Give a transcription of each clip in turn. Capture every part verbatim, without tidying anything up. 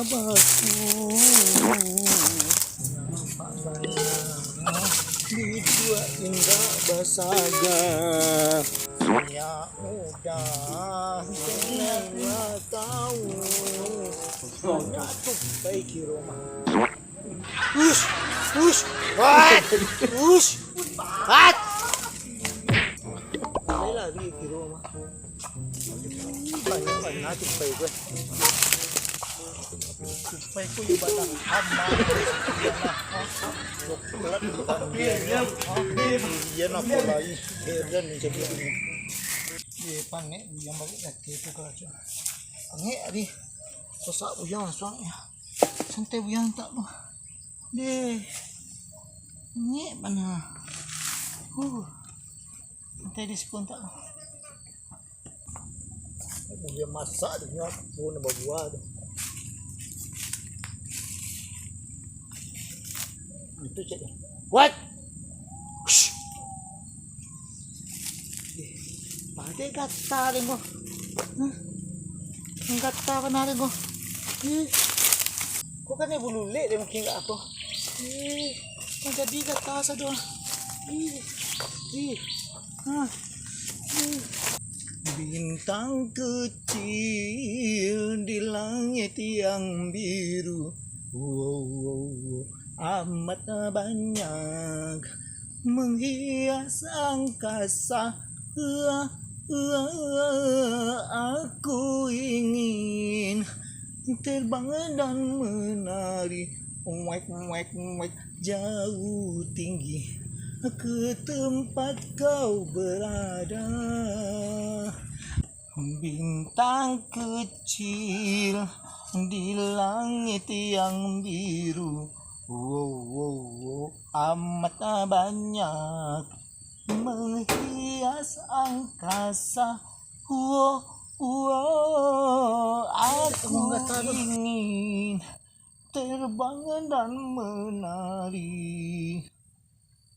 Baku nampak bana, biduak indak basaga. Minyak udah, kena tahu. Banyak tu baik kiro mah. Ush, ush, what? Ush, what? Boleh lagi kiro mah. Banyak bana tupai ko. Tupai ko ibadah hama. Coklat bukan dia. Dia nak mulai. Heran ni jadi ni. Dia panek yang balik kaki tu kalau cuma. Panek tadi. Kosak buyang suang ya. Santai buyang tak tu. Deh. Nyek bana. Huh. Santai di situ tak tu. Dia masak tu, nyo pun babuah tu. Itu cek dia. What? Shh. Padai gata deh ko. Huh? Gata bana deh ko. Ih. Ko kanai bululek deh mungkin gak apo. Ih. Kok jadi gata sado. Ih. Ih. Ah. Ih. Bintang kecil di langit yang biru, wow, wow, wow, amat banyak menghias angkasa. Aku ingin terbang dan menari, wek, wek, wek, jauh tinggi ke tempat kau berada. Bintang kecil di langit yang biru, wow, wow, wow, amat banyak menghias angkasa. Wow, wow, aku ingin terbang dan menari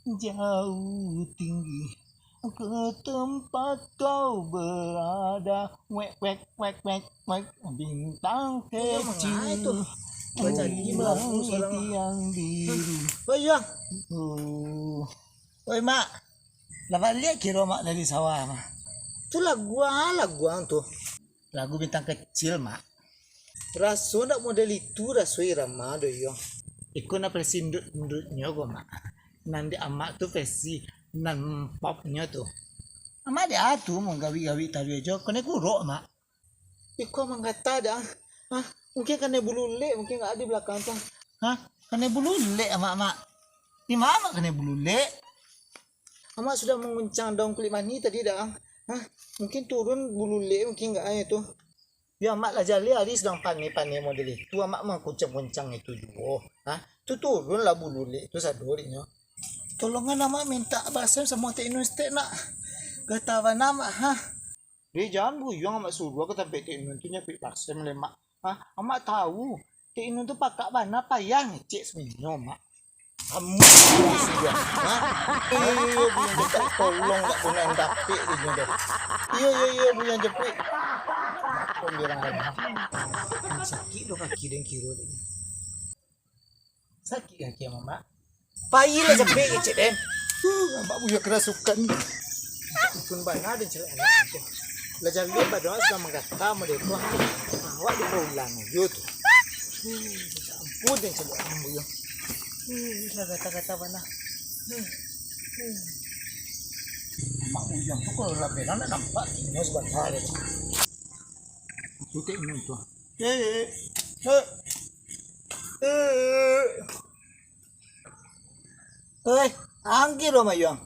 jauh tinggi ke tempat kau berada. Wek, wek, wek, wek, wek, bintang kecil di langit yang biru. Oi, Mak. Lah baliak kiro Mak dari sawah, Mak. Tu lagu ah, lagu ang tu. Lagu Bintang Kecil, Mak. Raso ndak model itu, raso irama doh, yo. Iko nan versi nduit-nduitnyo ko, Mak. Nan di Amak tu versi nan popnyo tu. Amak dek a tu manggawi-gawi tadi ajo, kanai kurok, Mak. Iko manggata dah. Hah? Mungkin kanai bululek, mungkin nggak ada di belakang tu. Hah? Kanai bululek, Amak, Mak? Di ma Amak kanai bululek? Amak sudah manguncang daun kulik mani tadi dah. Hah? Mungkin turun bululek, mungkin nggak ada tu. Yo, Amak lah jaleh ari sadang paneh-paneh model itu, Amak mangkuncang-kuncang itu juo. Hah? Tu turunlah bululek tu sado dek nyo. Tolongan Amak mintak balsem samo Tek Inun saketek nak. Gata bana Amak, ha. Deh, jan buyuang Amak suruah ka tampek Tek Inun tu nyapuik balsem lai, Mak. Ha, Amak tahu, Tek Inun tu pakak bana payah ngecek sabananyo, Mak. Amak suruah, ha? Iyo, iyo, iyo, buyuang jepek tolong dak punyo dapek inyo doh. Iyo, iyo, iyo, buyuang jepek. Mak, kok bilang, ha? Sakik doh kaki den kiro dek. Sakik kaki Amak, Mak? Pailah capek kecek den. Huh, Amak buyuang kerasukan. Pun bana den celek anak tu. Lah jaleh badoa sudah manggata model tu. Awak dipaulang ajo tu. Huh, minta ampun den celek anak buyuang. Huh, lah gata-gata bana. Huh, huh. Amak buyuang tu kalau lah belang nak nampak inyo sabanta deh. Itu Tek Inun tu. Eh, eh, eh. Eh. Oi, anggi lo mayuang.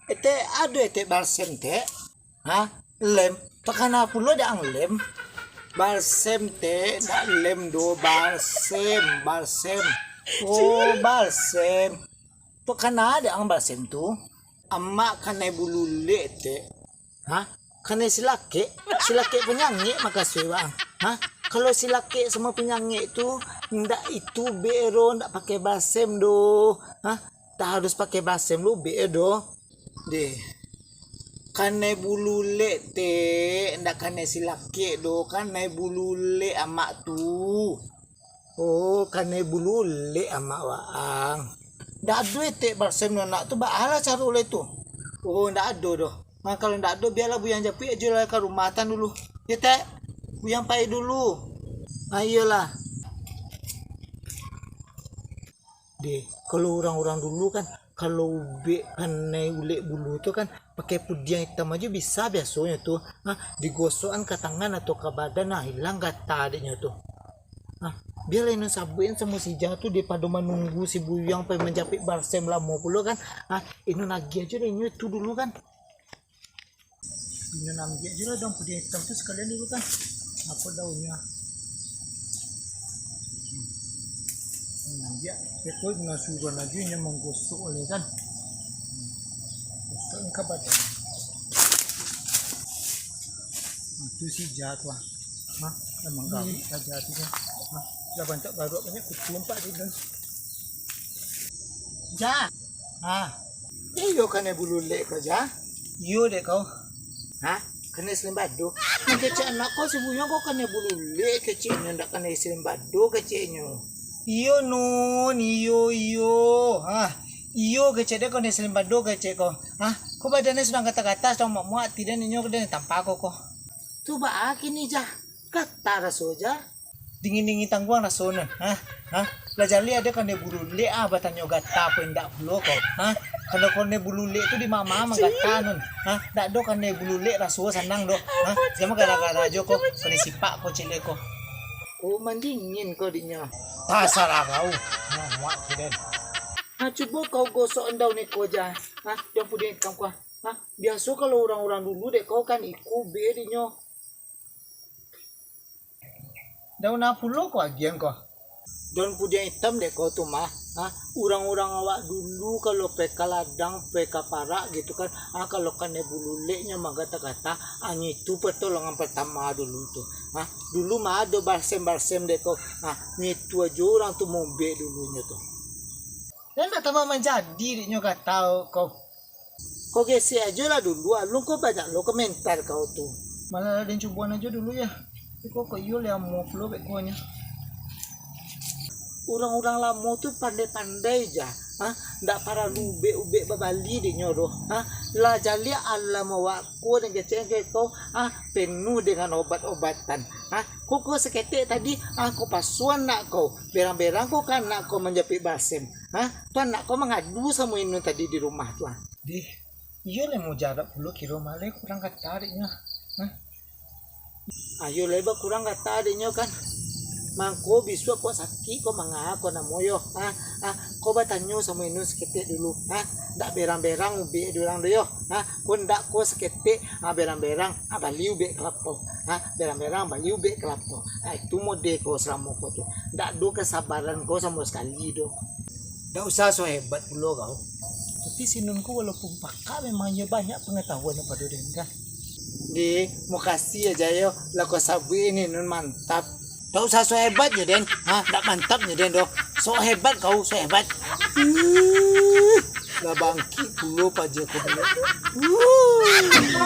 Etek ado etek balsem, Tek? Ha? Lem. Takana pulo dek ang lem. Balsem, Tek, dak lem do, balsem, balsem. Oh, balsem. Takana dek ang balsem tu? Amak kanai bululek, Tek. Ha? Kanai silakek, silakek panyangek makasoi bang. Ha? Kalau silakek samo panyangek tu, ndak itu bek ro, ndak pakai balsem doh. Ha? Tak harus pakai balsem lo bek doh. Deh. Kanai bululek, Tek, ndak kanai silakek doh, kanai bululek Amak tu. Oh, kanai bulu ulek amak waang. Ndak ado etek balsem nan nak tu, baalah caro lai tu? Oh, ndak ado doh. Nah, kalau ndak ado, bialah Buyuang Japuik ajo lah ka rumah tan dulu. Yo, Tek. Buyuang pai dulu. Ah, iyolah. Deh, kalau urang-urang dulu kan, kalau ubek kanai ulek bulu tu kan, pakai pudiang itam ajo bisa biasonyo tu. Nah, digosokan ka tangan atau ka badan, nah, ilang gata dek nyo tu. Nah, bialah inun sabuikan samo si Jah tu, daripado manunggu si Buyuang pai manjapuik balsem lamo pulo kan. Nah, inun agiah ajo dek nyo tu dulu kan. Inun ambiak ajo lah daun pudiang itam tu sakalian dulu kan. Apo daunnyo? Inun ambiak, beko inun suruah ajo inyo manggosok lai kan. Gosok ka badan. Nah, tu si Jah tu ah. Hah? Emang gawik saja tu kan. Hah? Lah banyak baruak banyak kutu empat tu dah. Jah. Ah. Iyo kanai bulu ulek ko, Jah? Iyo dek kau. Hah? Kanai salimbado? Nan kecek anak kau si Buyuang ko kanai bulu ulek keceknyo, ndak kanai salimbado keceknyo. Iyo Nun, iyo, iyo. Hah? Iyo kecek dek kau kanai salimbado kecek kau. Hah? Kau badannyo sadang gata-gata, sadang muak-muak, ati den inyo den tampa kau ko. Tu baa kini, Jah? Gata raso, Jah. Dingin-dingin tangguang raso Nun. Hah? Hah? Lah jaleh ado kanai bulu ulek ah, batanyo gata apo indak pulo ko. Hah? Kalau kanai bulu ulek tu di mama manggata Nun. Hah? Ndak ado kanai bulu ulek raso sanang doh. Hah? Jan gara-gara ajo ko, kanai sipak ko ciek lai ko. Oh, mandingin ko diknyo. Tasarah kau. Nah, muak tu den. Nah, cubo kau gosok daun iko, Jah. Hah? Daun pudiang itam ko. Hah? Biaso kalau urang-urang dulu dek kau kan iko ubek diknyo. Daun a pulo ko agian ko? Daun pudiang itam dek kau tu mah. Ha, urang-urang awak dulu kalau pai ka ladang, pai ka parak gitu kan, ha, kalau kanai bulu uleknyo manggata-gata, ha, nyo itu pertolongan pertama dulu tu. Ha, dulu mah ado balsem-balsem dek kau. Ha, nyo itu ajo urang tu maubek dulunyo tu. Nan ndak tambah manjadi dek nyo gata kau. Kau gesek ajo lah dulu, alun kau banyak lo komentar kau tu. Malah lah den cuboan ajo dulu ya. Iko kok iyo lamo pulo beko nyo. Urang-urang lamo tu pandai-pandai ja, ha? Ndak paralu ubek-ubek babali dek nyo doh, ha? Lah jaleh alam awak ko den kecek kau, ha? Penuh dengan obat-obatan, ha? Kok kau saketek tadi, ha? Kau pasuan nak kau, berang-berang kau ka anak kau manjapuik balsem, ha? Tu anak kau mangadu samo inun tadi di rumah tu, ha? Dih, iyo lai mujarab pulo kiro maleh kurang gata dek nyo. Hah? Ayo lai bakurang gata dek nyo kan. Mangko bisuak kok sakik kok manga kok namo yo. Hah? Ah, kau batanyo samo inun saketek dulu. Hah? Ndak berang-berang ubek di urang do yo. Hah? Kok ndak kau saketek, ah, berang-berang, ah, bali ubek kalapau. Hah? Berang-berang bali ubek kalapau. Ah, itu mode kau salamo kau tu. Ndak ado kasabaran kau samo sakali do. Ndak usah so hebat pulo kau. Tapi si Nun ko walaupun pakak, memang iyo banyak pangatahuan pado den kan. Dih, makasih aja yo, lah kau sabuik ni Nun mantap. Ndak usah so hebat jo den, ha, ndak mantap jo den doh. So hebat kau, so hebat. Uh, lah bangkik pulo paja kau dulu. Uh.